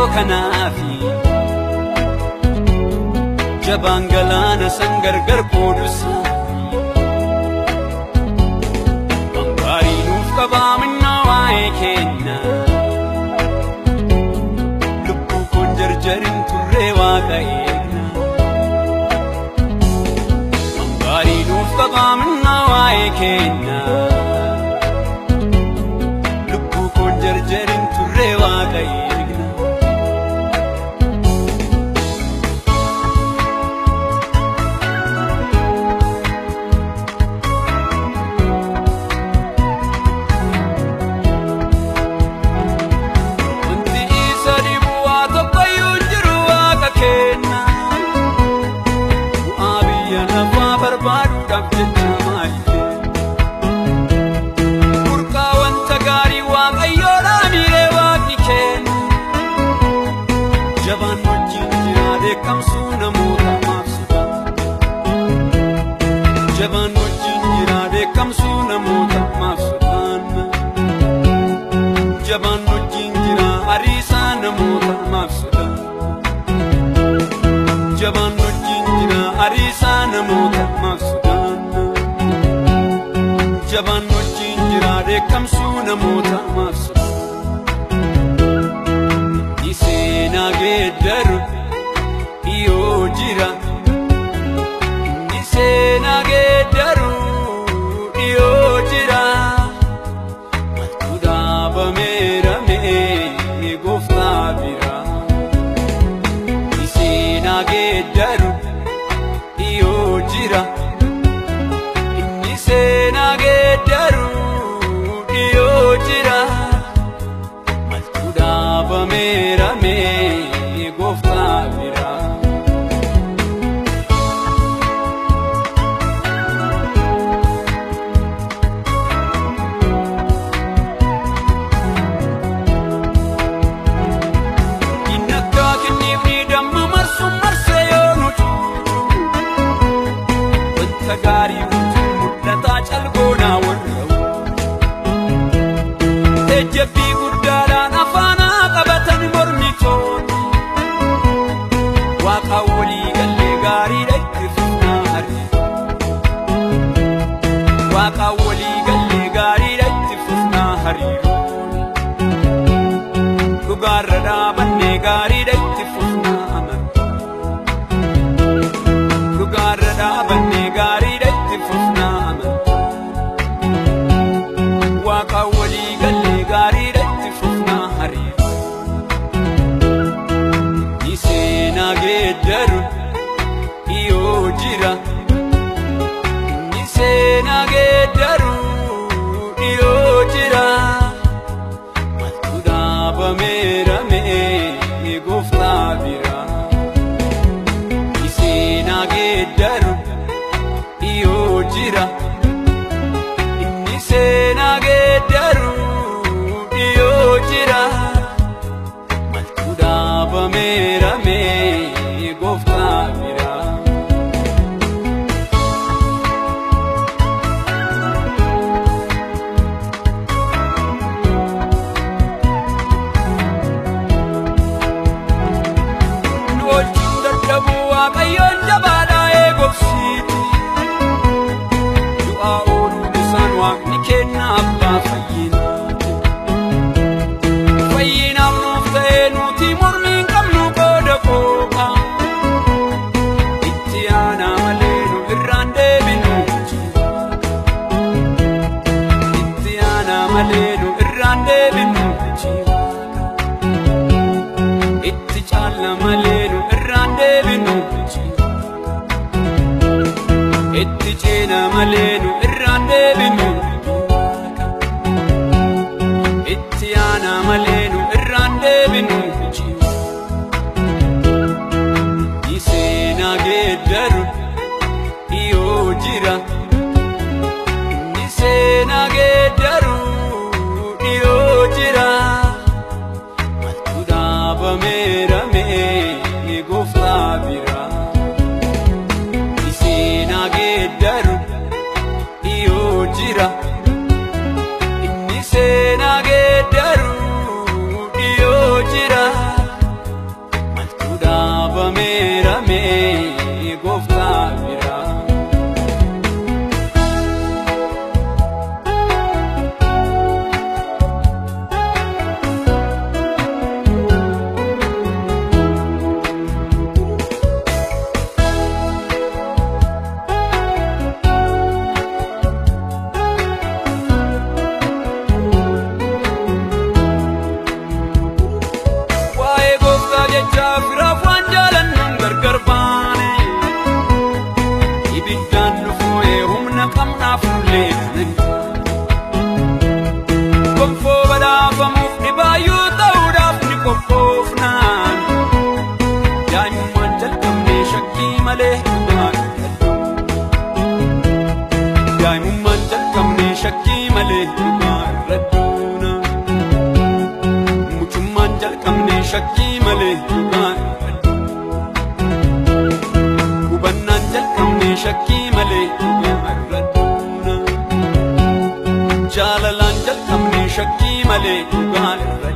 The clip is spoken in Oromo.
yeroo kanaafi jabaan galaana san gargar qoodusa Gaarii nuuf qabaaminaa waa'ee kenna lubbuu koon jarjarin turree waaqa eegna Gaarii nuuf qabaaminaa waa'ee kenna lubbuu koon jarjarin turree waaqa eegna. Wanti isa dhibu waa tokkoyyuu hin jiru waaqa kenna. Bu'aa biyya lafaa barbaaduudhaaf jecha maal jenna? Burqaa wanta gaarii waaqayyoodhaa miiree waaqni kenna. Jabaan wajjin jira dheekkamsuu namoota maaf sodaata? Jabaan wajjin jira dheekkamsuu namoota maaf sodaanna? Jabaan wajjin jira ariisaa namoota maaf sodaanna? Jabaan wajjin jira ariisaa namoota maaf sodaanna? Jabaan wajjin jira dheekkamsuu namoota maaf sodaanna? Inni seenaa geeddaru dhiyoo jira. Inni seenaa geeddaru dhiyoo jira. Maaltu dhaabameera mee gooftaa bira? Inni seenaa geeddaru dhiyoo jira. Inni seenaa geeddaru dhiyoo jira. Maaltu dhaabameera mee gooftaa bira? Inni akka kinniifni damma marsu marsee yoo nu cuucu wanta gaarii utuu mul'ataa calgoonaa warra Ejjabbii guddaadhaan afaanaa qabatan mormitoonni Waaqa walii gallee gaariidha itti fufnaa hariiroo Waaqa walii gallee gaariidha itti fufnaa hariiroo Dhugaarra dhaabannee gaariidha itti fufnaa amantaa Dhugaarra dhaabannee gaariidha itti fufnaa amantaa Waaqa walii gallee gaariidha itti fufnaa hariiroo Inni seenaa geeddaru dhiyoo jira. Inni seenaa geeddaru dhiyoo jira. Maaltu dhaabameera mee gooftaa bira? Inni seenaa geeddaru dhiyoo jira. Inni seenaa geeddaru dhiyoo jira. Maaltu dhaabameera mee gooftaa bira? Nu wajjin dadhabuu waaqayyoon jabaadhaa eegobsiiti. Du'aa ooluun isaan waaqni kenna abbaa fayyinaati. Fayyinaaf nuuf ta'ee nuti mormii hin qabnu qooda qooqa. Itti aanaa malee nu irraan deebinu hojii waaqa. Itti aanaa malee nu irraan deebinu hojii waaqa. Itti caalla malee nu irraan deebinu hojii waaqa. Itti ceena malee nu irraan deebinu dubbii waaqa. Itti aanaa malee nu irraan deebinu hojii waaqa. Inni seenaa geeddaru dhiyoo jira. Inni seenaa geeddaru dhiyoo jira. Maaltu dhaabameera mee gooftaa bira? Inni seenaa geeddaru dhiyoo jira. Inni seenaa geeddaru. Jecha firaaf waan jaalannuun gargar baane. Ibiddaan nu foo'ee humna qabnaaf ullee. Gonfoo badhaafamuuf dhibaayyuu ta'uudhaaf ni qophoofnaan. Daa'imummaan jalqabnee shakkii malee dhugaa irra. Daa'imummaan jalqabnee shakkii malee dhugaa irra duuna. Mucummaan jalqabnee shakkii malee dhugaa irra duuna. Hubannaan jalqabnee shakkii malee dhugaa irra duuna. Jaalalaan jalqabnee shakkii malee dhugaa irra.